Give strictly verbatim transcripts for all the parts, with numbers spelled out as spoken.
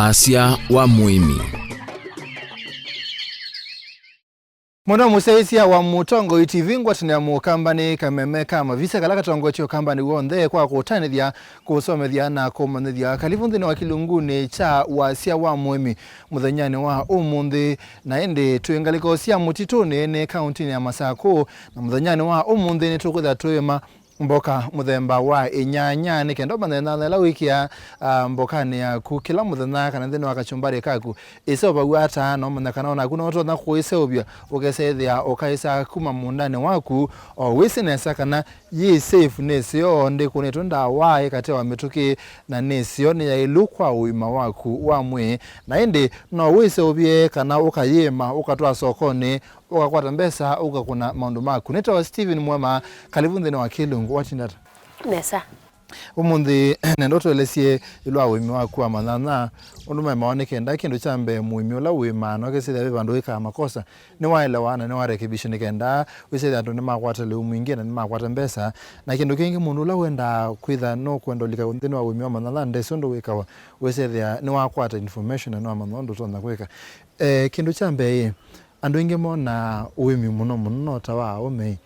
Wasya wa mũĩmi. Mũno mũsyaĩĩsya wa Mũtongoi T V ngwatanĩo ya Mũkamba nĩ kameme ka mavisa kala katongoetye Ũkambanĩ w'onthe kwa kũtanĩthya, kũsomethya na kũmanyĩthya. Kalivu nthĩnĩ wa kĩlungunĩ kya wasya wa mũĩmi mũthenyanĩ wa ũmũnthĩ. Na ĩndĩ twĩ ngalĩko sya mũtitũnĩ nĩ kaũntinĩ ya Masakũ, na mũthenyanĩ wa ũmũnthĩ nĩtũkwĩtha tũĩma mboka mũthemba wa ĩnyanya, nĩ kenda ũmanye nyanya ĩla wĩkĩaa, ah, mbokanĩ yaku kĩla mũthenya kana nthĩnĩ wa kachumbari kaku ĩseũvaw'a ata, na ũmanya kana onaku no ũtonya kũĩseũvya, ũkesethĩa ũkaĩsaa kuma mũũndanĩ waku, o wĩsĩ nesa kana yĩ safe, nĩ seo ndĩkũnĩtwe ndawa ĩkatewa mĩtũkĩ, na nĩ seo nĩ yaĩlu kwa ũima waku wa mwĩĩ. Na ĩndĩ no wĩseũvye kana ũkayĩma, ũkatwaa sokonĩ, ũkakwata mbesa, ũkakũna maũndũ maku. Nĩtawa Steven Mwema, kalivu nthĩnĩ wa kĩlungu. Watinda ata? Nesa. Ũmũnthĩ nenda ũtũelesye ĩũlũ wa ũĩmi waku wa manyanya, ũndũ maĩmawa nĩ kenda kĩndũ kya mbee mũĩmi ũla ũĩmaa na ũkesĩthĩa ve vandũ wĩkaa makosa, nĩwaelewa na nĩwarekebisha nĩ kenda wĩsĩthĩa andũ nĩmakwata lĩu mwingĩ na nĩmakwata mbesa. Na kĩndũ kĩngĩ, mũndũ ũla wendaa kwĩtha nũkwenda ũlika nthĩnĩ wa ũĩmi wa manyanya ndesĩ ũndũ wĩkawa, wĩsĩthĩa nĩwakwata information na nĩwamanya ũndũ ũtonya kwĩka. Eh, kĩndũ kya mbee, andũ aingĩ monaa ũĩmi mũno mũno no ta wa aũme.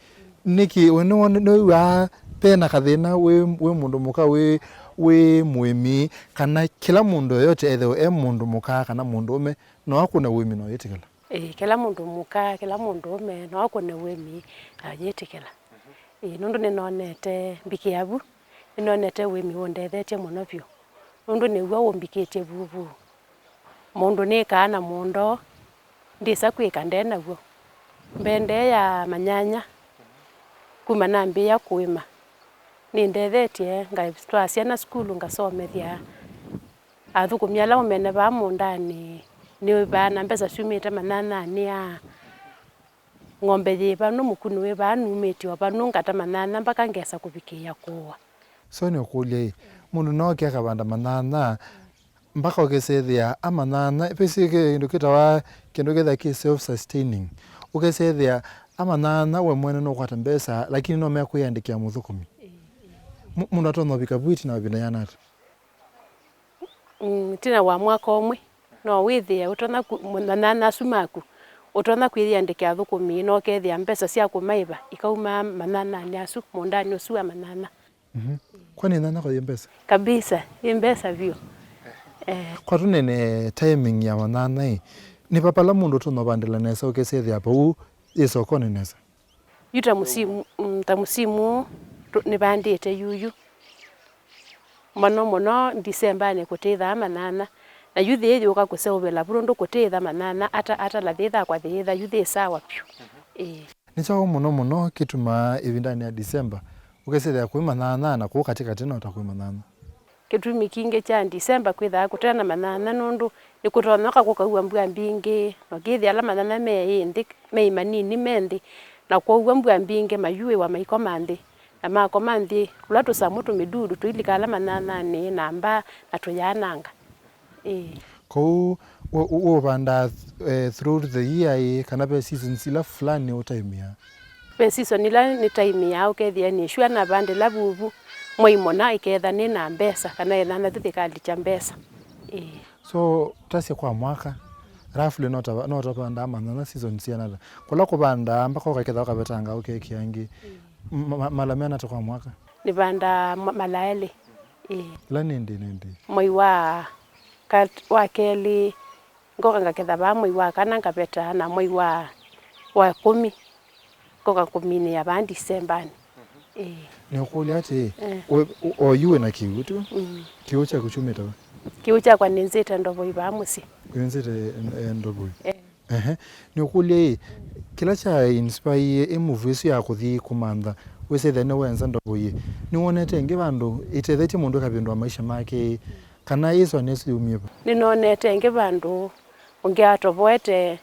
Nĩkĩ we nĩwone-, nĩwĩw'aa ve na kathĩna wĩ, wĩ mũndũ mũka wĩ, wĩ mũĩmi, kana kĩla mũndũ yoyote ethĩwe e mũndũ mũka kana mũndũũme no akũne ũĩmi na ũyĩtĩkĩla? Ĩĩ, kĩla mũndũ mũka, kĩla mũndũũme no akũne ũĩmi na ũyĩtĩkĩla. Ĩĩ, nũndũ nĩnonete mbikĩa vu, nĩnonete ũĩmi ũndethetye mũno vyũ, nũndũ nĩw'o ũmbikĩtye vuvu. Mũndũ nĩkaa na mũndoo, ndĩsa kwĩka nde naw'o. Mbendee ya manyanya, kuma nambĩĩa kũĩma, nĩndethetye ngatwaa syana sukulu ngasomethya. Athũkũmi ala ũmene vaa mũũndanĩ nĩvaa na mbesa syumĩte manyanyanĩ aa. Ng'ombe yĩ vanu, mũkunĩ wĩ vaa, numĩtye o vanu, ngata manyanya mpaka ngesa kũvikĩĩa kũũa. So nĩũkũlya-ĩ, mũndũ nooke akavanda manyanya, mpaka ũkesethĩa amanyanya, vĩsĩ kĩndũ kĩtawa, kĩndũ kĩtha kĩ self sustaining. Ũkesethĩa amanyanya we mwene nũkwata mbesa, lakini no mea kwĩyandĩkĩa mũthũkũmi. Ĩĩ, ĩĩ. Mũ-, mũndũ atonya ũvika vu ĩtina wa ĩvinda yĩana ata? Mm, ĩtina wa mwaka ũmwe, no wĩthĩe ũtonya ku-, manyanya asu maku, ũtonya kwĩyandĩkĩa athũkũmi, na ũkethĩa mbesa sya kũmaĩva ikauma manyanyanĩ asu, mũũndanĩ ũsu wa manyanya. Mhm. Kwani nyanya kwa yĩ mbesa? Kabisa, yĩ mbesa vyũ. Eh. Kwa tũnene timing ya manyanya-ĩ, nĩ va pala mũndũ ũtonya ũvandĩla nesa ũkesethĩa vau yĩ sokonĩ nesa? Yu ta mũsimu, mm, ta mũsimu ũũ, tũ-, nĩvandĩte yuyu. Mũno mũno Ndisembanĩ kũtĩthaa manyanya. Na yu thĩ yũka kũseũvĩla vu nũndũ kũtĩtha manyanya ata, ata la thĩthaa kwa thĩtha, yu thĩ sawa vyũ. Ĩĩ. Nĩ kyaũ mũno mũno kĩtumaa ĩvindanĩ ya Disemba ũkesĩthĩa kwĩ manyanya na kũu katĩkatĩ no ta kwĩ manyanya? Kĩtumi kingĩ kya Ndisemba kwĩthaa kũte na manyanya nũndũ nĩkũtonyoka kũkauwa mbua mbingĩ, na ũkĩthĩa ala manyanya me ĩ nthĩ, me ĩ manini me nthĩ, na kwouwa mbua mbingĩ mayuĩwa maikoma nthĩ, na makoma nthĩ, tũla tũsamũ tũmĩdudu tũilika ala manyanyanĩ na mbaa na tũyananga. Ĩĩ. Kwoou, ũ-, ũ-, ũvandaa, eh, throughout the year ĩ, kana ve seasons ila fulani ũtaimĩaa? Ve season ila nĩtaimĩaa, ũkethĩa nĩ sure navandĩla vuvu mwei mũna, ĩketha nĩ na mbesa, kana ĩnanathu thĩkalikya mbesa. Ĩĩ. So, tasya kwa mwaka, roughly no ta-, no tavandaa manyanya season siana ata? Kũla kũvandaa mpaka ũkaketha ũkavetanga ũkekĩa angĩ. Mm. Ma-, ma-, mala meana ata kwa mwaka? Nĩvandaa ma-, mala elĩ. Ĩĩ. Ĩla nĩ ndĩ, nĩ ndĩ? Mwei wa kat-, wa kelĩ, ngoka ngaketha vaa mwei wa kana ngaveta, na mwei wa, wa ĩkũmi ngoka kũminĩa vaa Ndisembanĩ. Ĩĩ. Nĩũkũlya atĩĩ, eh, we, o, o yu wĩ na kĩw'ũ tu? Mm. Kĩw'ũ kyaku kyumĩte va? Kĩw'ũ kyakwa nĩnzĩte Ndovoi vaa mũsyĩ. Wĩnzĩte, eh, Ndovoi? Eh. Ehe. Nĩũkũlya ĩ, kĩla kya inspire ĩ move ĩsu ya kũthi kũmantha, wĩsĩthĩa nĩwenza Ndovoi ĩ, nĩwonete ĩngĩ vandũ ĩtethetye mũndũ ĩkavĩndũa maisha make ĩ, kana ĩsũanĩo ĩsu yumie va? Nĩnonete ĩngĩ vandũ ũngĩ atovoete,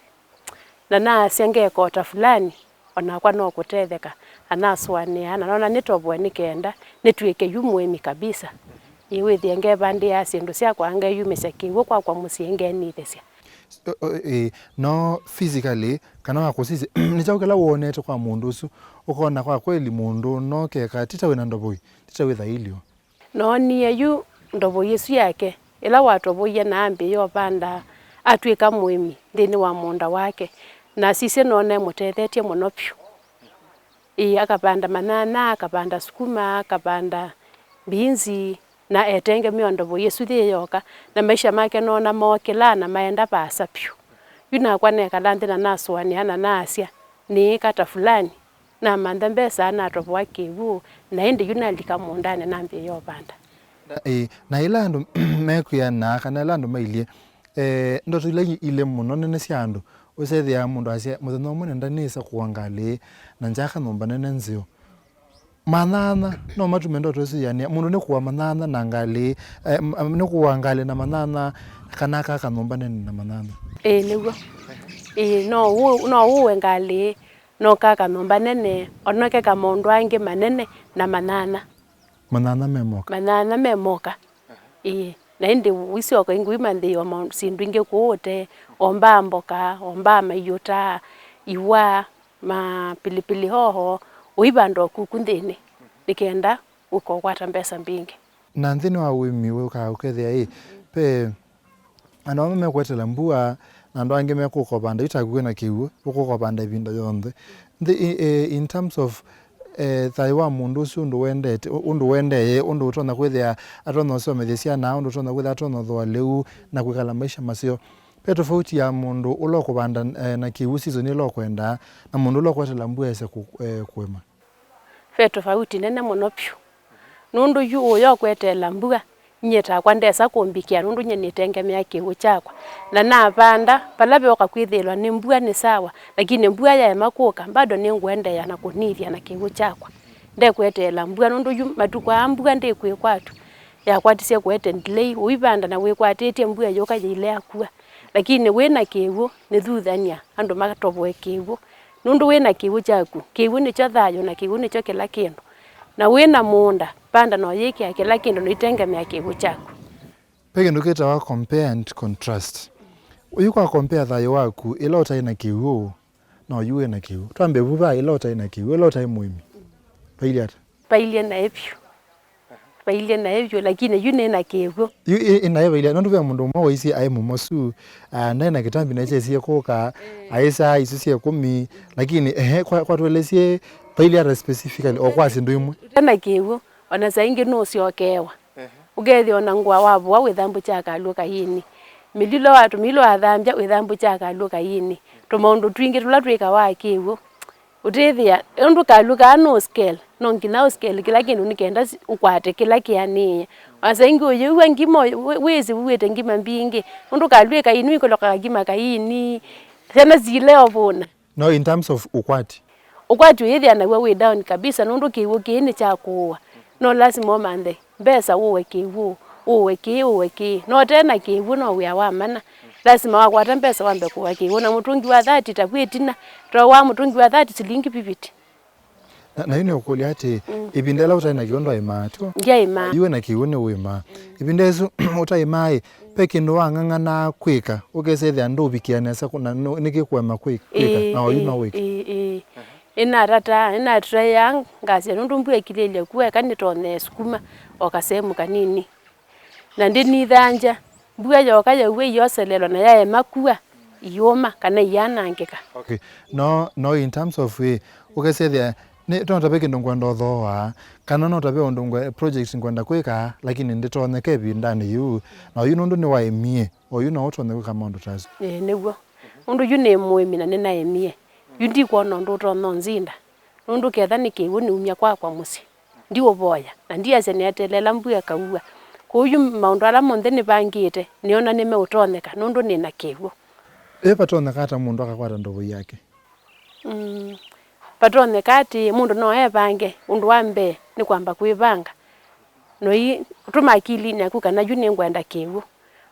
na naasya ngeka o ta fulani, o nakwa no kũtetheka, na nasũanĩa, na nona nĩtovoe nĩ kenda nĩtw'ĩke yu mũĩmi kabisa. Ĩ, wĩthĩe ngevandĩaa syĩndũ syakwa, ngeyumĩsya kĩw'ũ kwakwa mũsyĩ, ngenithĩsya. O, o, ĩ, no physically, kana wa kũsisya, nĩ kyaũ kĩla wonete kwa mũndũ ũsu, ũkona kwa kweli mũndũ no keka, ti ta wĩ na Ndovoi, ti ta wĩ Thailio? Noonie yu Ndovoi ĩsu yake, Ĩla watovoie na ambĩĩa ũvanda, atw'ĩka mũĩmi nthĩnĩ wa mũũnda wake, na sisye noona ĩmũtethetye mũno vyũ. Ĩĩ, akavanda manyanya, akavanda sukuma, akavanda mbinzi, na etengemea ndovo ĩsu yĩ yoka, na maisha make noona mookĩla na maenda vaasa vyũ. Yu nakwa nekala nthĩ na nasũanĩa na naasya, nĩĩka ta fulani, namantha mbesa natovoa kĩw'ũ, na ĩndĩ yu nalika mũũndanĩ nambĩĩa ũvanda. Na, ĩĩ, na ĩla andũ mekwĩanaa kana ĩla andũ mailyĩ, eh, ndoto ila i-, ilĩ mũno nene sya andũ, ũsethĩaa mũndũ asya, mũthenya ũmwe nenda nĩsa kũa ngalĩ na njaka nyũmba nene nzeo. Manyanya no matume ndoto ĩsu yĩanĩa. Mũndũ nĩkũa manyanya na ngalĩ, eh, m-, nĩkũa ngalĩ na manyanya, kana aka kanyũmba nene na manyanya. Ĩĩ, nĩw'o. Ĩĩ, no ũ-, no ũe ngalĩ, no ka kanyũmba nene, o na keka maũndũ angĩ manene na manyanya. Manyanya me moka. Manyanya me moka. Ĩĩ. Na ĩndĩ ũisyoka ingũimanthĩĩwa maũndũ, syĩndũ ingĩ kũũ ũte, ombaa mboka, ombaa maiũta, iwa, mapilipili hoho, ũivanda o kuku nthĩnĩ, nĩ kenda ũkokwata mbesa mbingĩ. Na nthĩnĩ wa ũĩmi wĩũkaa ũkethĩa ĩ, ve andũ amwe mekũetela mbua, na andũ angĩ mekũka ũvanda yu taku wĩna kĩw'ũ, ũkũka ũvanda ĩvinda yonthe. Nthĩ, i-, i-, in terms of, eh, thayũ wa mũndũ ũsu, ũndũ wendete, ũ-, ũndũ wendee, ũndũ ũtonya kwĩthĩa atonya ũsomethya syana, ũndũ ũtonya kwĩthĩa atonya ũthooa lĩu na kwĩkala maisha maseo. Ve tofauti ya mũndũ ũla ũkũvanda, eh, na kĩw'ũ season ĩla ũkwenda, na mũndũ ũla ũkwetela mbua ese kũ-, eh, kũĩma. Ve tofauti nene mũno vyũ. Nũndũ yu ũya ũkweteela mbua, nyie takwa ndesa kũmbikĩa, nũndũ nyie nĩtengemea kĩw'ũ kyakwa. Na navanda, vala veoka kwĩthĩĩlwa nĩ mbua nĩ sawa, lakini mbua yaema kũka, bado nĩngũendeea na kũnĩthya na kĩw'ũ kyakwa. Ndekweteela mbua, nũndũ yu matukũ aa mbua ndĩkwĩkwatw'a, yakwatisye kũete delay, ũivanda na wĩkwatĩtye mbua yũka yĩile yakua. Lakini wĩ na kĩw'ũ, nĩthuthany'a andũ matovoe kĩw'ũ. Nũndũ wĩ na kĩw'ũ kyaku, kĩw'ũ nĩkyo thayũ, na kĩw'ũ nĩkyo kĩla kĩndũ. Na wĩ na mũũnda, vanda na ũyĩkĩa kĩla kĩndũ, na ũitengemea kĩw'ũ kyaku. Ve kĩndũ kĩtawa compare and contrast. Ũyu kwa compare thayũ waku ĩla ũtaĩ na kĩw'ũ, na ũyu wĩ na kĩw'ũ. Twambe vu vaa ĩla ũtaĩ na kĩw'ũ, ĩla ũtaĩ mũĩmi. Vailyĩ ata? Vailyĩ naĩ vyũ. Vailyĩ naĩ vyũ, lakini yu nĩ na kĩw'ũ. Yu ĩ, ĩ naĩ vailyĩ, nũndũ ve mũndũ ũmwe waisye aĩ mũmosu, ah, ndaĩ na kĩtambi na kyesie kũka, eh, aĩsaa isu sya ĩkũmi, lakini, ehe, kwa, kwa tũelesye vailyĩ ata specifically, o kwa syĩndũ imwe. Ũte na kĩw'ũ, o na saa ingĩ nũsyokeewa. Ehe. Ũkethĩa o na ngũa wavũa wĩthambũkya kalw'ũ kaini. Mĩlilo wa tũmĩlilo wathambya wĩthambũkya kalw'ũ kaini. Tũmaũndũ twingĩ tũla twĩkawa kĩw'ũ. Ũtĩthĩa, ũndũ kalw'ũ kaa no scale, no nginya ũ scale kĩla kĩndũ nĩ kenda si-, ũkwate kĩla kĩanĩĩe. Asa ingĩ ũyĩw'a ngima, wĩ-, wĩsĩ wĩw'ĩte ngima mbingĩ. Ũndũ kalw'ũ kaini, wĩkoloka kangima kaini, syana siile o vũna. No, in terms of ũkwati? Ũkwati ũyĩthĩa naw'o wĩ down kabisa, nũndũ kĩw'ũ kĩĩ nĩ kya kũũa. No lasima ũmanthe. Mbesa ũũe kĩw'ũ, ũũe kĩĩ, ũũe kĩĩ. Na ũte na kĩw'ũ no wĩa wa mana. Lasima wakwata mbesa wambe kũũa kĩw'ũ. Na mũtũngi wa thati ta kwĩ ĩtina, twaũaa mũtũngi wa thati silingi fifty. Na, na yu nĩũkũlya atĩ, mm, ĩvinda ĩla ũtaĩ na kĩw'ũ ndwaĩmaa, tyo? Ndyaĩmaa. Yu wĩ na kĩw'ũ nĩũĩmaa. Ĩvinda ĩsu ũtaĩmaa-ĩ, ve kĩndũ wang'ang'anaa kwĩka, ũkesethĩa ndũvikĩa nesa kũ-, na nũ-, nĩkĩkũema kwĩ-, kwĩka, ĩĩ, na oyu ĩĩ, no wĩke. Ĩĩ, ĩĩ. Nĩnatataa, nĩnatataa ngasya nũndũ mbua ĩkilĩlye kua, eka nĩtonyee sukuma o kasehemu kanini. Na ndĩnithangya, mbua yoka yaw'a ioselelwa na yaema kua, iũma kana ianangĩka. Okay. No, no, in terms of, eh, ũkesethĩa, nĩ, no ta ve kĩndũ ngwenda ũthooa, kana no ta ve ũndũ ngwe-, project ngwenda kwĩka, lakini ndĩtonyeka ĩvindanĩ yĩu, na oyu nũndũ nĩwaĩmie, oyu no ũtonye kwĩka maũndũ ta asu. Ĩĩ, nĩw'o. Nũndũ yu nĩ mũĩmi na nĩnaĩmie. Yu ndikwona ũndũ ũtonya ũnzinda. Nũndũ ketha nĩ kĩw'ũ nĩumya kwakwa mũsyĩ. Ndiũvoya, na ndiasya nĩetelela mbua ĩkaua. Kwoou yu maũndũ ala monthe nĩvangĩte, nĩona nĩmeũtonyeka, nũndũ nĩ na kĩw'ũ. Ĩ, vatonyeka ata mũndũ akakwata ndovoi yake? Mm, vatonyeka atĩ mũndũ no evange, ũndũ wa mbee nĩ kwamba kwĩvanga. Noi tũma akilinĩ yaku kana yu nĩngwenda kĩw'ũ.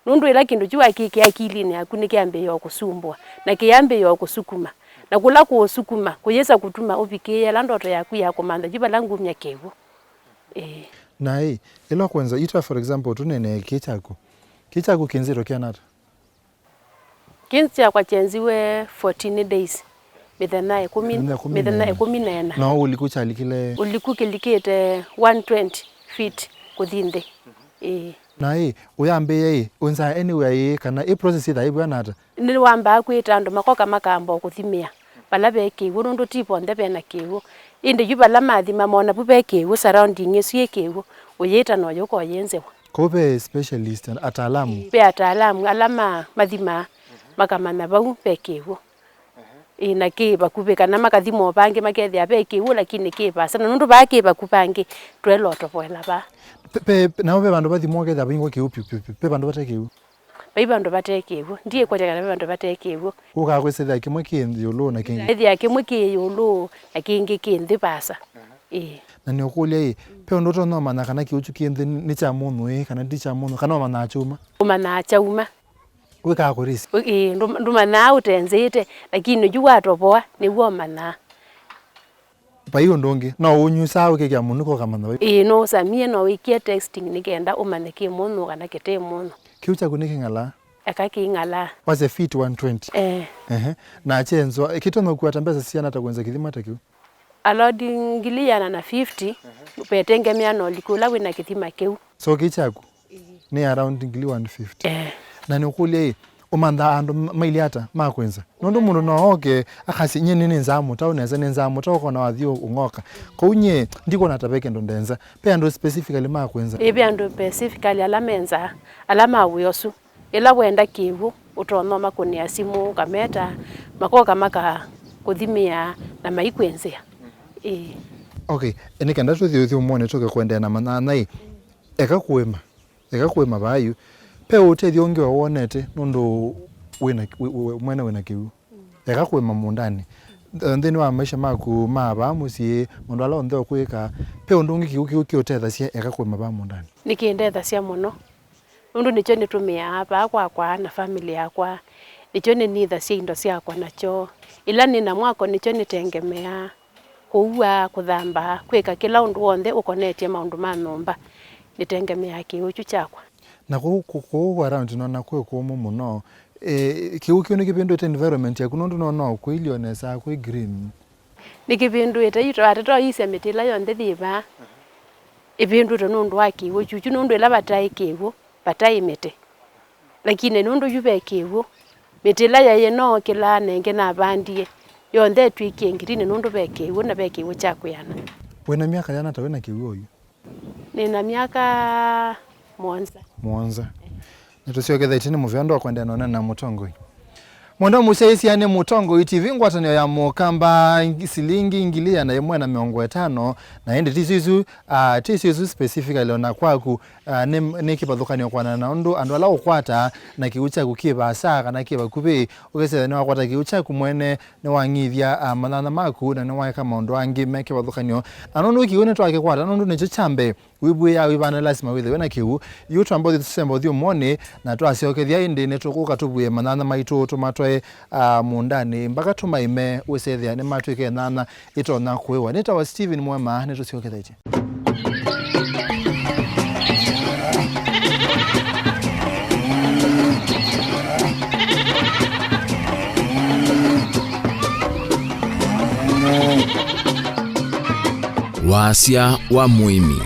Nũndũ ĩla kĩndũ kyu wakĩkĩa akilinĩ yaku nĩkĩambĩĩe o kũsumbũa, na kĩyambĩĩe o kũsukuma. Na kũla kũũsukuma kũyĩsa kũtuma ũvikĩĩa ĩla ndoto yaku ya kũmantha yu vala ngumya kĩw'ũ. Ĩĩ. Na ĩ, ĩla ũkwenza, ita for example, tũneenee kĩ kyaku. Kĩ kyaku kĩ nzito kĩana ata? Kĩ kyakwa kyenziwe fourteen days, mĩthenya ĩkũmi, mĩthenya ĩkũmi na ĩna. Mĩthenya ĩkũmi na ĩna. Na ũliku kyalikile? Ũliku kĩlikĩte one twenty feet kũthi nthĩ. Ĩĩ. Na ĩ, ũyambĩĩa ĩ, ũnzaa anywhere ĩ, kana ĩ process ĩthaa ĩvw'ana ata? Nĩwambaa kwĩta andũ makoka makamba o kũthimĩa vala ve kĩw'ũ, nũndũ ti vonthe vena kĩw'ũ. Ĩndĩ yu vala mathima mona vu ve kĩw'ũ, surrounding ĩsu yĩ kĩw'ũ, ũyĩta na ũyũka ũyĩnzĩwa. Kũu ve specialist, ataalamu? Ve ataalamu ala ma-, mathimaa, makamanya vau ve kĩw'ũ. Ĩ, na kĩ vakuvĩ, kana makathima o vangĩ makethĩa ve kĩw'ũ, lakini kĩ vaasa. Na nũndũ vaa kĩ vaku vangĩ, twaĩle ũtovoela vaa. Pe, pe, nao ve vandũ vathimwa ũkethĩa vaingwa kĩw'ũ piũ, piũ, piũ. Pe vandũ vate kĩw'ũ? Vai vandũ vate kĩw'ũ. Ndiĩkwatya kana ve vandũ vate kĩw'ũ. Ũkaa kwĩsĩthĩa kĩmwe kĩ ĩũlũ na kĩngĩ? Ĩthĩa kĩmwe kĩ ĩũlũ na kĩngĩ kĩ nthĩ vaasa. Ĩĩ. Na nĩũkũlya ĩ, pe ũndũ ũtonya ũmanya kana kĩw'ũ kyu kĩ nthĩ nĩ kya mũnyũ ĩ, kana ti kya mũnyũ, kana ũmanyaa kyauma? Ũmanyaa kyauma. Wĩkaa kũ risk? Ĩĩ, ndũ-, ndũmanyaa ũtenzĩĩte, lakini yu watovoa, nĩw'o ũmanyaa. Vai ũndũ ũngĩ, no ũnyusaa ũkĩkĩa mũnũko ũkamanya vai? Ĩĩ, no ũsamie, no wĩkie testing nĩ kenda ũmanye kĩ mũnyũ kana kĩte mũnyũ. Kĩw'ũ kyaku nĩkĩng'alaa? Eka kĩing'alaa. Wasya feet one twenty? Eh. Ehe. Na kyenzwa, kĩtonya ũkua ta mbesa siana ta kwenza kĩthima ta kĩu? Allowed ngili ĩana na fifty, vetengemea na ũliku ũla wĩna kĩthima kĩu. So kĩ kyaku? Ĩĩ. Nĩ around ngili one fifty. Eh. Na nĩũkũlya ĩ, ũmanthaa andũ ma-, mailye ata ma kwĩnza? Nũndũ mũndũ no oke, akasya, "Nyie nĩ, nĩnzaa mũtaũ nesa, nĩnzaa mũtaũ," ũkona wathi ũ-, ũng'oka. Kwoou nyie, ndikwona ta ve kĩndũ ndenza. Ve andũ specifically ma kwĩnza? Ĩĩ, ve andũ specifically ala menzaa, ala ma wĩa ũsu. Ĩla wenda kĩw'ũ, ũtonya ũmakũnĩa simũ, ũkameta, makoka makakũthimĩa na maikwĩnzĩa. Ĩĩ. Okay, nĩ kenda tũthi ũthyũmũonĩ tũke kũendeea na manyanya ĩ, eka kũĩma, eka kũĩma vaa yu. Ve ũtethyo ũngĩ o wonete nũndũ wĩna, wĩ, wĩ, mwene wĩna kĩw'ũ? Eka kũĩma mũũndanĩ. Nthĩnĩ wa maisha maku ma vaa mũsyĩ, maũndũ ala onthe ũkwĩka, ve ũndũ ũngĩ kĩw'ũ kĩu kĩũtethasya eka kũĩma vaa mũũndanĩ? Nĩkĩndethasya mũno. Nũndũ nĩkyo nĩtũmĩaa vaa kwakwa na famĩlĩ yakwa, nĩkyo nĩnithasya indo syakwa nakyo. Ĩla nĩ na mwako nĩkyo nĩtengemeaa, kũua, kũthamba, kwĩka kĩla ũndũ w'onthe ũkonetye maũndũ ma nyũmba, nĩtengemeaa kĩw'ũ kyu kyakwa. Na kũu, kũ-, kũu around nona kwĩ kũmũ mũno, e, kĩw'ũ kĩu nĩkĩvĩndũĩte environment yaku nũndũ nona kwĩ ilio nesa, kwĩ green. Nĩkĩvĩndũĩte, yu twatata ũisya mĩtĩ ĩla yonthe yĩ vaa ĩvĩndũĩtwe nũndũ wa kĩw'ũ kyukyu, nũndũ ĩla vataĩ kĩw'ũ, vataĩ mĩtĩ. Lakini nũndũ yu ve kĩw'ũ, mĩtĩ ĩla yaĩ no kĩla nenge navandie, yonthe ĩtw'ĩkie ngirini nũndũ ve kĩw'ũ na ve kĩw'ũ kya kwĩana. Wĩna myaka yana ta wĩna kĩw'ũ oyu? Nĩ na myaka mũonza. Mũonza. Nĩtũsyokethetye nĩ mũvea ũndũ wa kũendeea na ũnene na mũtongoi. Mwendwa mũsyaĩĩsya, nĩ Mũtongoi T V, ngwatanĩo ya Mũkamba, ngi-, silingi ngili ĩana ĩmwe na mĩongo ĩtano, na ĩndĩ ti syo isu, ah, ti syo isu specifically ona kwaku, ah, nĩ, nĩ kĩvathũkany'o kũanana na ũndũ andũ ala ũkwata na kĩw'ũ kyaku kĩ vaasa kana kĩ vakuvĩ, ũkesethĩa nĩwakwata kĩw'ũ kyaku mwene, nĩwang'ithya, ah, manyanya maku, na nĩwaeka maũndũ angĩ me kĩvathũkany'o. Na nũndũ kĩw'ũ nĩtwakĩkwata, nũndũ nĩkyo kya mbee, wĩvw'ĩaa wĩvane lasima wĩthĩwe na kĩw'ũ. Yu twamba ũthi tũsemba ũthyũmũonĩ, na twasyokethya ĩndĩ nĩtũkũka tũvw'ĩe manyanya maitũ tũmatwae, ah, mũũndanĩ, mbaka tũmaĩme wĩsethĩa nĩmatw'ĩka ĩnyanya ĩtonya kũĩwa. Nĩtawa Steven Mwema, nĩtũsyokethetye. Wasya wa mũĩmi.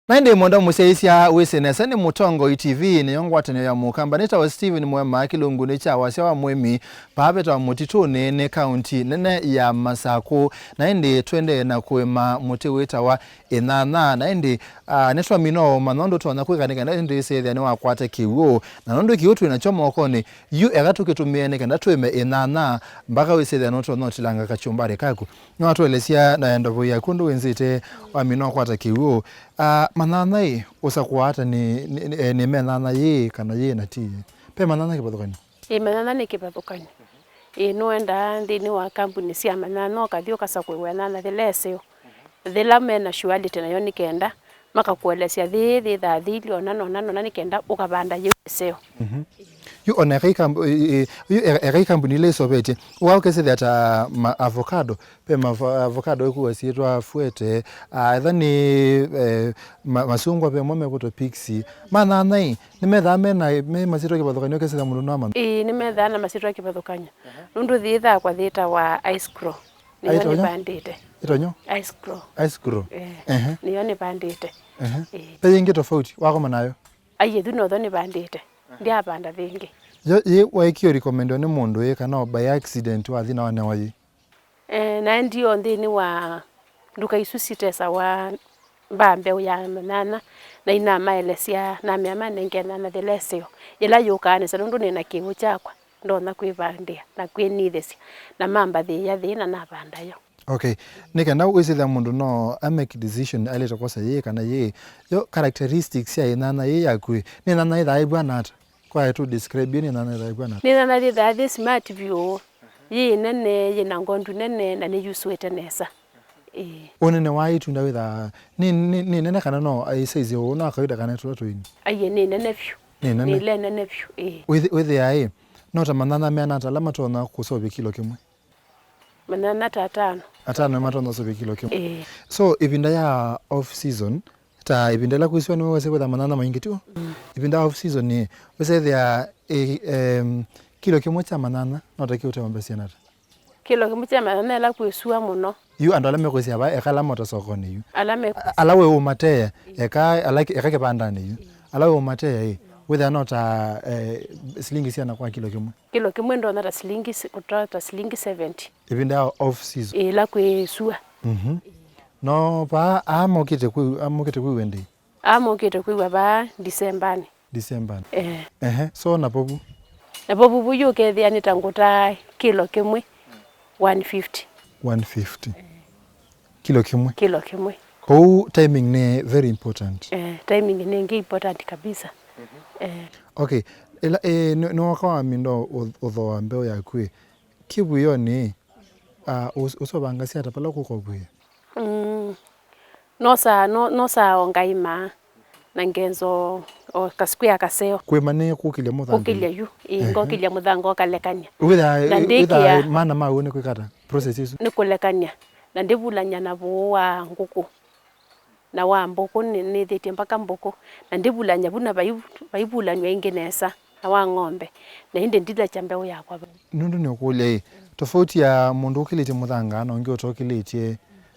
Na ĩndĩ mwendwa mũsyaĩĩsya, wĩsĩ nesa nĩ Mũtongoi T V, nĩyo ngwatanĩo ya Mũkamba. Nĩtawa Steven Mwema, kĩlungunĩ kya wasya wa mũĩmi, vaa vetawa Mũtitũnĩ, nĩ kaunti nene ya Masakũ. Na ĩndĩ twendee na kũĩma mũtĩ wĩtawa ĩnyanya. Na ĩndĩ, ah, nĩtwamina ũmanya ũndũ tũtonya kwĩka nĩ kenda ĩndĩ wĩsĩthĩa nĩwakwata kĩw'ũ. Na nũndũ kĩw'ũ twĩ nakyo mokonĩ, yu eka tũkĩtũmĩe nĩ kenda twĩme ĩnyanya, mbaka wĩsĩthĩa nũtonya ũtilanga kakyũmbarĩ kaku. Nĩwatũelesya na ndovo yaku ũndũ wĩnzĩte wamina ũkwata kĩw'ũ. Ah, manyanya ĩ, ũsakũa ata nĩ, nĩ, nĩ, eh, nĩme nyanya yĩĩ kana yĩĩ na ti yĩĩ? Ve manyanya kĩvathũkany'o? Ĩ, manyanya nĩ kĩvathũkany'o. Ĩ, nũendaa nthĩnĩ wa kambuni sya manyanya ũkathi ũkasakũĩwa nyanya yĩla ĩseo, yĩla mena surety nayo nĩ kenda makakũelesya yĩĩ yĩthaa yĩilyĩ ona nona nona nĩ kenda ũkavanda yĩu ĩseo. Mhm. Yu ona eka ikambu-, ĩ, ĩ, yu e-, eka ikambuni ila iseũvĩtye, ũka ũkesĩthĩa ta ma avocado, ve ma avo-, avocado ĩkuwa syĩtwa fuete, ah, etha nĩ, eh, ma-, masungwa ve mo mekwĩtwa pixi. Manyanya ĩ, nĩmethaa mena, me masyĩtwa kĩvathũkany'o ũkesĩthĩa mũndũ no amanya? Ĩĩ, nĩmethaa na masyĩtwa kĩvathũkany'o. Aha. Nũndũ yĩthaa kwa yĩtawa ice grow. Nĩyo nĩvandĩte. Ĩtonyo? Ice grow. Ice grow. Eh, ehe, nĩyo nĩvandĩte. Ehe. Ĩĩ. Ve yĩngĩ tofauti wakoma nayo? Ai, ĩthu notho nĩvandĩte. Aha. Ndyavanda yĩngĩ. Yo, yĩ waĩkie ũrecommendwa nĩ mũndũ ĩ, kana by accident wathi na wanewa yĩ? Eh, naendie o nthĩnĩ wa nduka isu sitesawa mbaa mbeũ ya manyanya, na inamaelesya, namea manenge nyanya thĩla ĩseo, yĩla yũkaa nesa, nũndũ nĩ na kĩw'ũ kyakwa, ndonya kwĩvandĩa na kwĩnithĩsya, na mambathĩĩa yĩĩ na navanda yo. Okay. Nĩ kenda wĩsĩthya mũndũ no a make decision ailĩte kwosa yĩĩ kana yĩĩ, yo characteristics sya ĩnyanya yĩĩ yaku ĩ, nĩ nyanya yĩthaa ĩvw'ana ata? Kwa ĩtũ describe nĩ nyanya yĩthaa ĩvw'ana ata? Nĩ nyanya yĩthaa yĩ smart vyũ, yĩ nene, yĩ na ngondu nene, na nĩ yusũĩte nesa. Ĩĩ. Ũnene wa ĩtunda wĩthaa nĩ, nĩ, nĩ nene kana no ĩ size ũũ no kawaida kana tũla tũini? Aiye, nĩ nene vyũ. Nĩ nene. Nĩ ile nene vyũ, ĩĩ. Wĩthĩ-, wĩthĩa ĩ, no ta manyanya meana ata ala matonya kũseũvya kilo kĩmwe? Manyanya ta atano. Atano nĩmatonya ũseũvya kilo kĩmwe. Ĩĩ. So, ĩvinda ya off season, ta ĩvinda ĩla kwĩ syũa nĩwe wĩsĩ kwĩtha manyanya maingĩ tu. Mm. Ĩvinda ya off season ĩ, wĩsethĩa, ĩ, em, kilo kĩmwe kya manyanya no ta kĩũte ng'ombe syana ata? Kilo kĩmwe kya manyanya ĩla kwĩ syũa mũno. Yu andũ ala mekwĩsĩa va, eka ala mota sokonĩ yu. Ala me- A-, ala we ũmateea, eka ala, eka kĩvandanĩ yu. Ala we ũmateea ĩ, wĩthĩa no ta, eh, silingi syana kwa kilo kĩmwe? Kilo kĩmwe ndonya ta silingi si-, kũtoa ta silingi seventy. Ĩvinda ya off season. Ĩla kwĩ syũa. Mhm. No vaa, aa mokĩte kwĩ, aa mokĩte kwĩw'a ndĩ? Aa mokĩte kwĩw'a vaa Disembanĩ. Disembanĩ. Eh. Ehe, so na vovu? Na vovu vu yũkethĩa nĩ ta ngũtaa kilo kĩmwe one fifty. One fifty. Kilo kĩmwe? Kilo kĩmwe. Kwoou timing nĩ very important. Eh, timing nĩ ĩngĩ important kabisa. Eh. Okay, ĩla, eh, nĩ, nĩwoka waminda ũ-, ũthooa mbeũ yaku ĩ, kĩvũĩonĩ, ah, ũs-, ũseũvangasya ata vala ũkũka ũvũĩa? Mm. Nosaa, no-, nosaa o ngaima na ngenza o kaskwĩa kaseo. Kũĩma nĩ kũkĩlya mũthanga? Kũkĩlya yu, ĩĩ, ehe, ngokĩlya mũthanga ũkalekany'a. Wĩthaa, na ndĩkĩa wĩthaa maana ma w'o nĩ kwĩka ata? Process ĩsu? Nĩ kũlekany'a, na ndĩvulany'a na vũũ wa ngũkũ. Na wa mbũkũ nĩ-, nĩthĩtye mpaka mbũkũ, na ndĩvulany'a vu na vai-, vaivulanw'a ĩngĩ nesa, na wa ng'ombe, na ĩndĩ ndilekya mbeũ yakwa vau. Nũndũ nĩũkũlya ĩ, tofauti ya mũndũ ũkĩlĩtye mũthanga na ũngĩ ũtokĩlĩtye,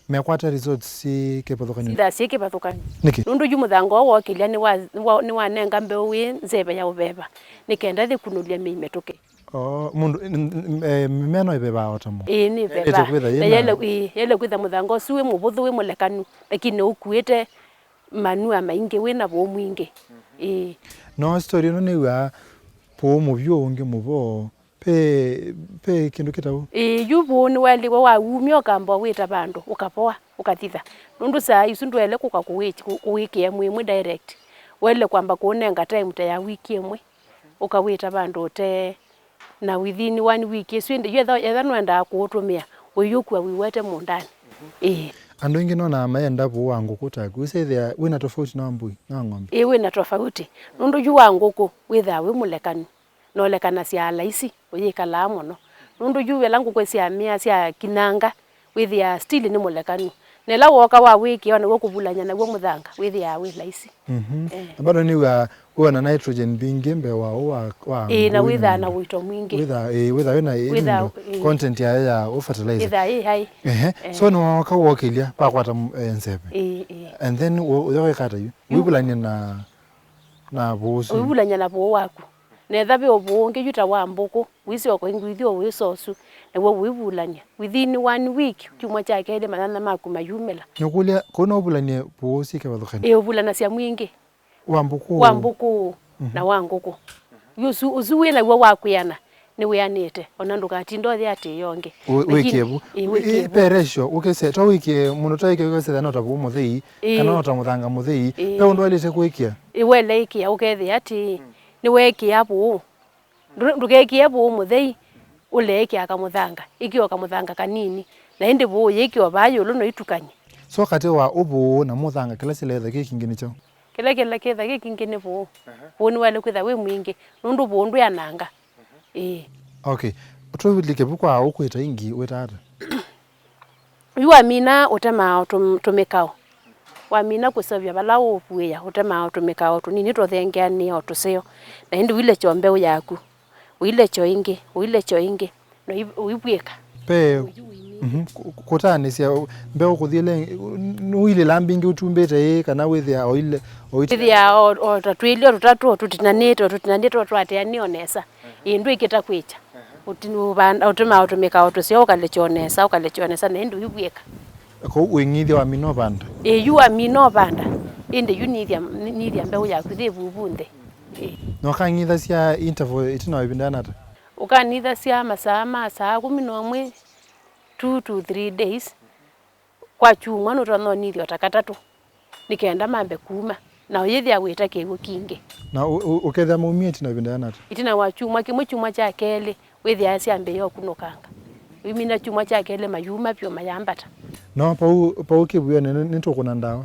mekwata results syĩ kĩvathũkany'o? Syĩthaa syĩ kĩvathũkany'o. Nĩkĩ? Nũndũ yu mũthanga ũũ wokĩlya nĩwa-, wa-, nĩwanenga mbeũ wĩ nzeve ya ũveva, nĩ kenda yĩkunũlye mĩi mĩtũke. Oh, mũndũ, n-, n-, eh, mĩmea no ĩvevaa o ta mũndũ? Ĩĩ, nĩ ĩvevaa. Kwĩtha na yĩna yele, ĩĩ, yele kwĩtha mũthanga ũsu wĩ mũvũthũ, wĩ mũlekanu, lakini ũkuĩte manua maingĩ, wĩ na vũũ mwingĩ. Ĩĩ. No story ĩno nĩw'aa vũũ mũvyũ ũngĩ mũvoo, pe, pe kĩndũ kĩtau? Ĩĩ, yu vũũ nĩwaĩlĩwe waumya ũkamba wĩta vandũ, ũkavoa, ũkathitha. Nũndũ saa isu ndwaĩle kũka kũwĩ-, kũ-, kũwĩkĩa mwĩĩ ĩmwe direct. Waĩle kwamba kũũnenga time ta ya wiki ĩmwe. Ũkawĩta vandũ ũtee, na within one week ĩsu ĩndĩ, yu etha, etha nũendaa kũũtũmĩa, ũiũkua wĩwete mũũndanĩ. Ĩĩ. Andũ aingĩ nonaa mayenda vũũ wa ngũkũ taku. Wĩsethĩa wĩna tofauti na wa mbũi, na wa ng'ombe? Ĩĩ, wĩna tofauti. Nũndũ yu wa ngũkũ wĩthaa wĩ mũlekanu, na ũlekanasya laisi, ũyĩkalaa mũno. Nũndũ yu ĩla ngũkũ syamĩa, syakinyanga, wĩthĩaa still nĩ mũlekanu. Na ĩla wooka wawĩkĩa o naw'o kũvulany'a naw'o mũthanga, wĩthĩaa wĩ laisi. Mhm. Eh. Na bado nĩw'aa wĩona nitrogen mbingĩ mbee wa ũũ wa, wa ĩĩ, na ngũĩ wĩthaa na w'ito mwingĩ. Wĩthaa, ĩĩ, wĩthaa wĩna ĩ, wĩthaa, nũndũ ĩĩ, content yayo ya ũ fertilizer. Ĩthaa ĩ hai. Ehe. Eh. So nĩwooka wokĩlya, wakwata m-, eh, nzeve. Ĩĩ, ĩĩ. And then wĩ-, ũya wĩka ata yu? Mm. Wĩvulany'a na, na vũũ ũsu. Wĩvulany'a na vũũ waku. Na ethĩwa ve ũvũũ ũngĩ yu ta wa mbũkũ, wĩsyoka ũingwĩthya ũwĩsa ũsu, naw'o ũivulany'a. Within one week, kyumwa kya kelĩ manyanya maku mayumĩla. Nĩũkũlya, kũu no ũvulany'e vũũ ũsu kĩvathũkany'o? Ĩĩ, ũvulanasya mwingĩ. Wa mbũkũ? Wa mbũkũ, mhm, na wa ngũkũ. Yu ũsu, ũsu wĩ naw'o wa kwĩana, nĩwĩanĩte, ona ndũkatinde ũyĩatĩĩa ũngĩ. Ũ-, lakini wĩkĩe vu. Ĩĩ, wĩkĩe vu. Ĩĩ, pe ratio, ũkese, to wĩkĩe, mũndũ to wĩkĩe ũkese no ta vũũ mũthei, ĩĩ, kana no ta mũthanga mũthei. Ĩĩ. Pe ũndũ waĩlĩte kũĩkĩa? Ĩĩ, weleĩkĩa ũkethĩa atĩ, nĩweekĩa vũũ. Ndũ-, ndũkekĩe vũũ mũthei, ũleekĩa kamũthanga, ĩkĩa o kamũthanga kanini, na ĩndĩ vũũ yĩkĩa o vaa ĩũlũ no ĩtukany'e. So katĩ wa ũvũũ na mũthanga kĩla siletha kĩ kingĩ nĩ kyaũ? Kĩla kĩla kĩtha kĩ kingĩ nĩ vũũ. Aha. Vũũ nĩwaĩle kwĩtha wĩ mwingĩ, nũndũ vũũ ndwĩananga. Ĩĩ. Okay. Tũlike vu kwa ũkwĩta ĩngĩ, wĩta ata? Yu wamina ũtemaa o tũm-, tũmĩkao. Wamina kũseũvya vala ũũvuĩa, ũtemaa o tũmĩkao tũnini tũthengeanĩe o tũseo. Na ĩndĩ ũilekya o mbeũ yaku. Ũilekya o ĩngĩ, ũilekya o ĩngĩ, na ũi-, ũivw'ĩka. Pe, mhm, kũ-, kũtaanĩsya mbeũ kũthiĩle, nũilĩla mbingĩ ũtumbĩte ĩĩ, kana wĩthĩa oile, oite? Wĩthĩa o, o ta twĩlĩ o tũtatũ, o tũtinanĩte, o tũtinanĩte, o twateanĩe o nesa. Ĩĩ, ndwĩkĩta kwĩkya. Ũti-, ũvanda-, ũtũmaa ũtũmĩka o tũseo, ũkalekya o nesa, ũkalekya o nesa, na ĩndĩ ũivw'ĩka. Kũu ũing'ithya wamina ũvanda? Ĩĩ, yu wamina ũvanda. Ĩndĩ yu nĩthya, nĩthya mbeũ yaku yĩ vuvu nthĩ. Ĩĩ. Na ũkang'ithasya interval ĩtina wa ĩvinda yana ata? Ũkanithasya masaa ma saa kũmi na ũmwe, two to three days. Kwa kyumwa nũtonya ũnithya o ta katatũ, nĩ kenda mambe kuma, na ũyĩthĩa wĩta kĩw'ũ kingĩ. Na ũ-, ũ-, ũkethĩa maumie ĩtina wa ĩvinda yana ata? Ĩtina wa kyumwa kĩmwe, kyumwa kya kelĩ, wĩthĩaa syambĩĩa ũkunũkanga. Ũimina kyumwa kya kelĩ, mayuma vyũ, mayambata. No pau, pau kĩvuĩonĩ nĩ, nĩtũkũna ndawa?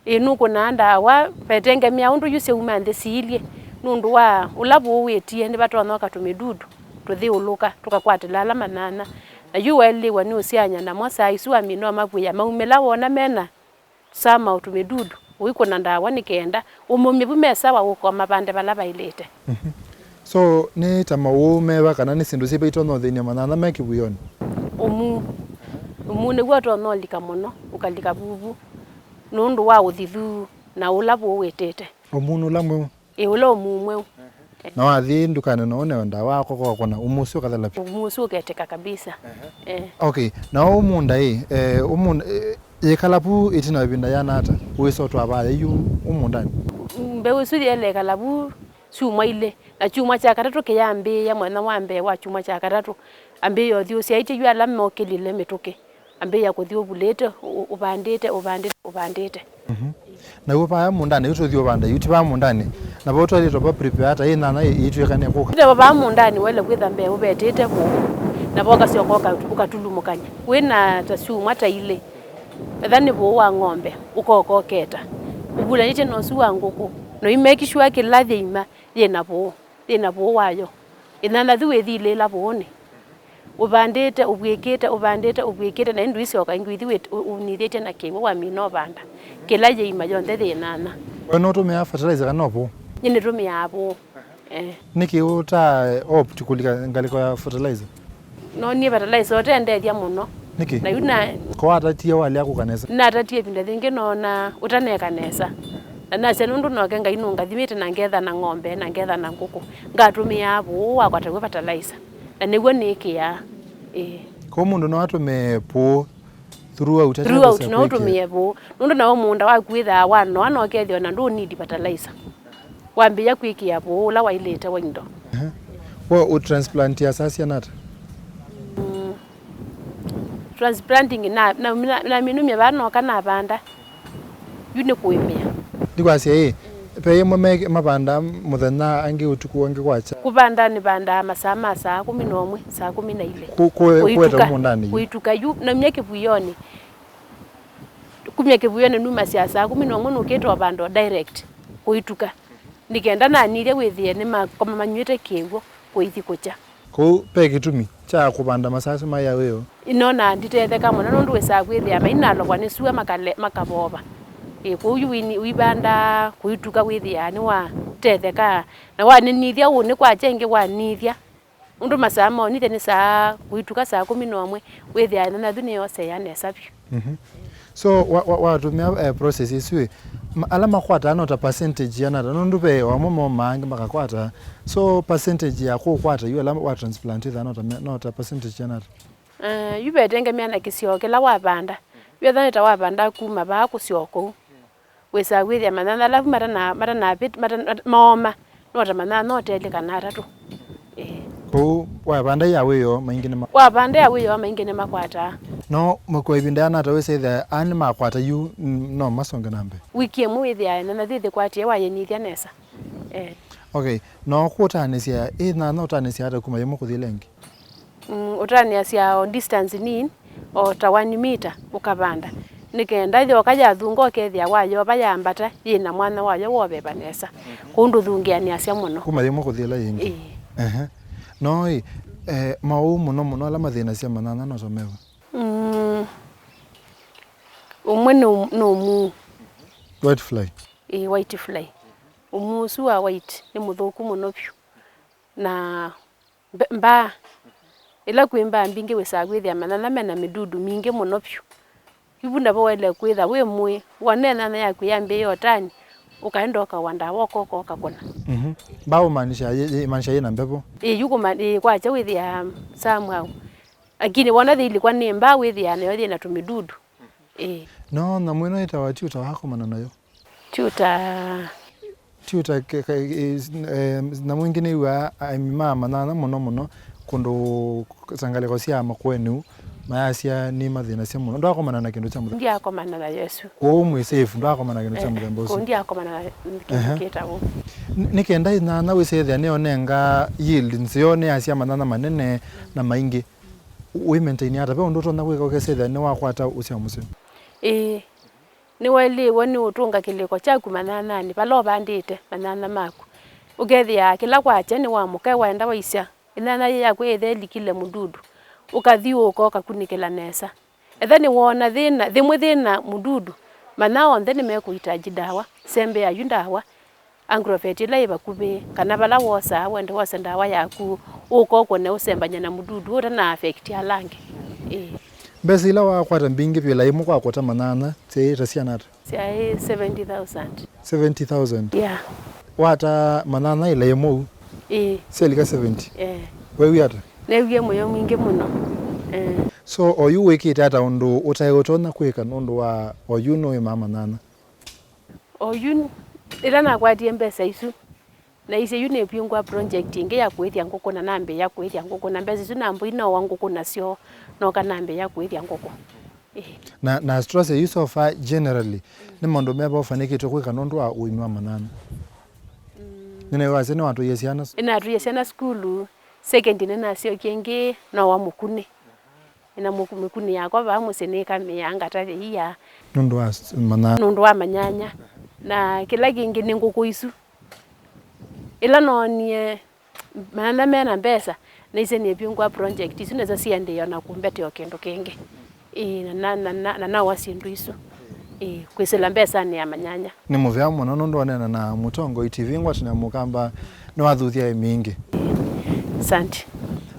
Ĩĩ, nũkũnaa ndawa, vetengemea ũndũ yu syauma nthĩ siilyĩ. Nũndũ wa ũla vũũ wĩtie, nĩvatonya ũka tũmĩdudu tũthyũũlũka, tũkakwatĩla ala manyanya. Na yu waĩlĩwa nĩ ũsiany'a namo saa isu, wamina ũmavw'ĩa, maumĩla woona mena sama o tũmĩdudu, ũikũna ndawa nĩ kenda ũmaumye vu me sawa, ũka ũmavande vala vaĩlĩte. Mhm. So, nĩ ta maũũ meva kana nĩ syĩndũ syĩva itonya ũthĩny'a manyanya me kĩvuĩonĩ? Ũmuu. Ũmuu nĩw'o ũtonya ũlika mũno, ũkalika vuvu, nũndũ wa ũthithu na ũla vũũ wĩtĩte. Ũmuu nĩ ũla mweũ? Ĩ, ũla ũmuu mweũ. Na wathi ndukanĩ na ũneo ndawa, ũkoka ũkona ũmuu ũsu ũkathela vyũ? Ũmuu ũsu ũketĩka kabisa. Eh. Okay, na ũmũnda ĩ, eh, ũmũnda, eh, yĩkala vu ĩtina wa ĩvinda yana ata? Ũĩsa ũtwaa vaya yu ũmũndanĩ? Mbeũ ĩsu yĩeleekala vu syumwa ilĩ, na kyumwa kya katatũ kĩyambĩĩa, mũthenya wa mbee wa kyumwa kya katatũ, ambĩĩa ũthi ũsyaĩtye yu ala mokĩlile mĩtũkĩ, ambĩĩa kũthi ũvulĩte, ũ-, ũvandĩte, ũvandĩte, ũvandĩte. Mhm. Na yu vaya mũndanĩ, yu tũthi ũvanda, yu ti vaya mũndanĩ. Na vau twaĩlĩtwe va prepare ata ĩ nyanya ĩ-, ĩitw'ĩka nĩ kũka? Ĩte vaa mũndanĩ, waĩle kwĩtha mbee ũvetĩte vũũ, na vo ũkasyoka ũka-, ũkatulumũkany'a. Wĩ na ta syumwa ta ilĩ, etha nĩ vũũ wa ng'ombe, ũkoka ũketa. Ũvulanĩtye na ũsu wa ngũkũ, na ũimake sure kĩla yĩima yĩ na vũũ, yĩ na vũũ wayo. Ĩnyanyathi wĩthilĩĩla vũũnĩ. Ũvandĩte, ũvw'ĩkĩte, ũvandĩte, ũvw'ĩkĩte, na ĩndĩ ũisyoka ĩngĩ ũithi wĩt-, ũ-, ũnithĩtye na kĩw'ũ wamina ũvanda. Kĩla yĩima yonthe yĩ nyanya. We nũtũmĩaa fertilizer kana no vũũ? Nyie nĩtũmĩaa vũũ. Eh. Nĩkĩ ũta opt kũlika ngalĩko ya fertilizer? Noonie fertilizer ũtendethya mũno. Nĩkĩ? Na yu na ko watatie walea kũka nesa? Natatie ĩvinda yĩngĩ noona ũtaneka nesa. Na nasya nũndũ noke Ngai nũngathimĩte na ngetha na ng'ombe, na ngetha na ngũkũ. Ngatũmĩaa vũũ wakwa taw'o fertilizer. Na nĩw'o nĩkĩaa. Ĩĩ. Kwoou mũndũ no atũmĩe vũũ throughout, throughout, no ũtũmĩe vũũ. Nũndũ nawe mũũnda waku wĩthaa wanoa na ũkethĩa na ndũnidi fertilizer. Wambĩĩa kwĩkĩa vũũ ũla waĩlĩte wa indo. Ehe. Wo ũtransplantia saa siana ata? Mm. Transplanting na, na, na, naminumya vaa noka navanda. Yu nĩ kũĩmĩa. Ndikwasya ĩ, ve ĩmwe me-, mavandaa mũthenya, angĩ ũtukũ, angĩ kwakya? Kũvanda nĩvandaa masaa ma saa kũmi na ũmwe, saa kũmi na ilĩ. Kũ-, kũ-, kũeta mũũndanĩ yu? Kũituka yu, naumya kĩvuĩonĩ. Kumya kĩvuĩonĩ numasya saa kũmi na ũmwe nũkĩte ũvanda o direct kũituka. Nĩ kenda nanithya wĩthĩe nĩmakoma manyw'ĩte kĩw'ũ kũithi kũkya. Kũu ve kĩtumi kya kũvanda masaa asu maĩ ya wĩoo? Nonaa nditetheka mũno nũndũ wĩsaa kwĩthĩa mainalovwa nĩ sua makale-, makavova. Ĩ, kwoou yu wini-, ũivanda kũituka wĩthĩaa nĩwatethekaa. Na wanĩnithya ũnĩ kwakya ĩngĩ wanithya. Ũndũ masaa monithya nĩ saa kũituka saa kũmi na ũmwe, wĩthĩaa ĩnyanyathi nĩyoseea nesa vyũ. Mhm. So, wa, wa, watũmĩa, eh, process ĩsu ĩ, ma-, ala makwataa no ta percentage yĩana ata? Nũndũ ve o amwe momaa angĩ makakwataa. So, percentage ya kũkwata yu ala wa transplant ĩthaa no ta me-, no ta percentage yĩana ata? Eh, yu vetengemea na kĩsio kĩla wavanda. Yu ethwa nĩ ta wavanda kuma vaa kũsyoka ũu. Wĩsaa kwĩthĩa manyanya ala vu matana-, matana-, matana-, mooma, no ta manyanya no telĩ kana atatũ. Ĩĩ. Kwoou wavanda ya wĩoo maingĩ nĩma- Wavanda ya wĩoo maingĩ nĩmakwataa. No kwa ĩvinda yĩana ata wĩsethĩa aa nĩmakwata yu, n-, no masonge na mbee? Wiki ĩmwe wĩthĩaa ĩnyanyathi ĩthĩkwatĩe wayĩnithya nesa. Eh. Okay, no kũtanĩsya ĩ nyanya ũtanĩsya ata kuma yĩmwe kũthi ĩla ĩngĩ? Mm, ũtanĩasya o distance nini, o ta one meter ũkavanda. Nĩ kenda yoka yathunga ũkethĩa wayova yambata yĩ na mwanya wayo woveva nesa. Kũu ndũthũngĩanĩasya mũno. Kuma yĩmwe kũthi ĩla yĩngĩ. Ĩĩ. Ehe. No ĩ, eh, maũũ mũno mũno ala mathĩnasya manyanya no ta meva? Mm, ũmwe nĩ ũ-, nĩ ũmuu. White fly? Ĩĩ, white fly. Ũmuu ũsu wa white nĩ mũthũku mũno vyũ. Na mbe-, mbaa, Ĩla kwĩ mbaa mbingĩ wĩsaa kwĩthĩa manyanya mena mĩdudu mingĩ mũno vyũ. Yu vu navo waĩle kwĩtha wĩ mũĩ, wona ĩnyanya yaku yambĩĩe ũtani, ũkaenda ũkaũa ndawa ũkoka ũkakũna. Mhm. Mbaa ũmaanisha yĩ, yĩ, maanisha yĩna mbevo? Ĩĩ, yu kũma-, ĩĩ, kwakya wĩthĩaa somehow. Lakini wona yĩilikwa nĩ mbaa wĩthĩaa nayo yĩna tũmĩdudu. Ĩĩ. No nyamũ ĩno ĩtawa tuta wakomana nayo? Tuta. Tuta ke-, ke-, is-, eh, nyamũ ingĩ nĩw'aa aĩmi ma manyanya mũno mũno kũndũ ngalĩko sya Makueni ũu, mayasya nĩmathĩnasya mũno. Ndwakomana na kĩndũ kya mũthemba? Ndiakomana na Yesu. Kwoou mwĩ safe, ndwakomana na kĩndũ kya mũthemba ũsu? Kũu ndiakomana na kĩndũ kĩtawa ũu. N-, nĩ kenda ĩnyanya wĩsethĩa nĩyonenga yield nzeo, nĩyasya manyanya manene na maingĩ. Wĩ maintain ata? Ve ũndũ ũtonya kwĩka ũkesethĩa nĩwakwata ũsyao mũseo? Ĩĩ. Nĩwaĩlĩwe nĩ ũtũnga kĩlĩko kyaku manyanyanĩ, vala ũvandĩte manyanya maku. Ũkethĩa kĩla kwakya nĩwamũka waenda waisya, ĩnyanya yĩĩ yakwa yĩthe ĩlikile mũdudu. Ũkathi ũka ũkakunĩkĩla nesa. Etha nĩwoona thĩna, thĩmwe thĩna mũdudu, manya onthe nĩmekũhitaji ndawa, sembea yu ndawa, Agrovet ĩla yĩ vakuvĩ, kana vala wosaa wende wose ndawa yaku, ũka ũkwone ũsembany'a na mũdudu ũtana affect ala angĩ. Ĩĩ. Mbesa ila wakwata mbingĩ vyũ ĩla ĩmwe kwa kũta manyanya, syaĩ ta syana ata? Syaĩ seventy thousand. Seventy thousand? Yeah. Wata manyanya ĩla ĩmwe ũu? Ĩĩ. Syalika seventy? Eh. Weewie ata? Neewie mũyo mwingĩ mũno. Eh. So, oyu wĩkĩte ata ũndũ ũtaĩ ũtonya kwĩka nũndũ wa oyu nũĩmaa manyanya? Oyu, ĩla nakwatie mbesa isu, naisye yu nĩvingũa project ĩngĩ ya kũĩthya ngũkũ, na nambĩĩa kũĩthya ngũkũ, na mbesa isu nambũi nowa ngũkũ nasyo, noka nambĩĩa kũĩthya ngũkũ. Ĩĩ. Na, na Strose, yu so far generally, nĩ maũndũ meva ũfanĩkĩtwe kwĩka nũndũ wa ũĩmi wa manyanya? Mm. Nĩnewasya nĩwatwaie syana? Nĩnatwaie syana sukulu, second nĩnasyokie ĩngĩ nowa mũkunĩ. Ĩna mũku-, mĩkunĩ yakwa vaa mũsyĩ nĩkamĩaa ngatavya ia. Nũndũ wa s-, manyanya. Nũndũ wa manyanya. Na kĩla kĩngĩ nĩ ngũkũ isu. Ĩla noonie manyanya mena mbesa, naisye nĩvingũa project isu, nasyo siendee ona kũmbete o kĩndũ kĩngĩ. Ĩĩ, na, na, na, na, na nawa syĩndũ isu. Ĩĩ, kwĩsĩla mbesanĩ ya manyanya. Nĩ mũvea mũno nũndũ waneena na Mũtongoi T V ngwatanĩo ya Mũkamba nĩwathuthya aĩmi aingĩ. Asante.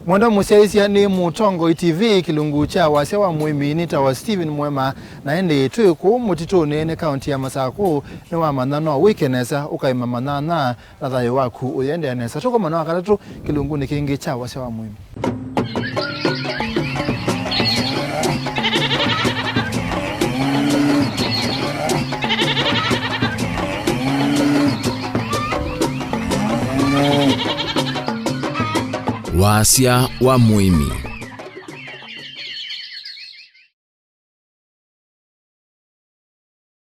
Mwenda mũsyaĩĩsya nĩ Mũtongoi T V, kĩlungu kya wasya wa mũĩmi nĩtawa Stephen Mwema, na ĩndĩ twĩ kũũ mũtitũnĩ nĩ kaũnti ya Masakũ, nĩwamanya no wĩke nesa ũkaĩma manyanya na thayũ waku ũyĩendeea nesa. Tũkomana Wakatatũ kĩlungunĩ kĩngĩ kya wasya wa mũĩmi. Wasya wa mũĩmi.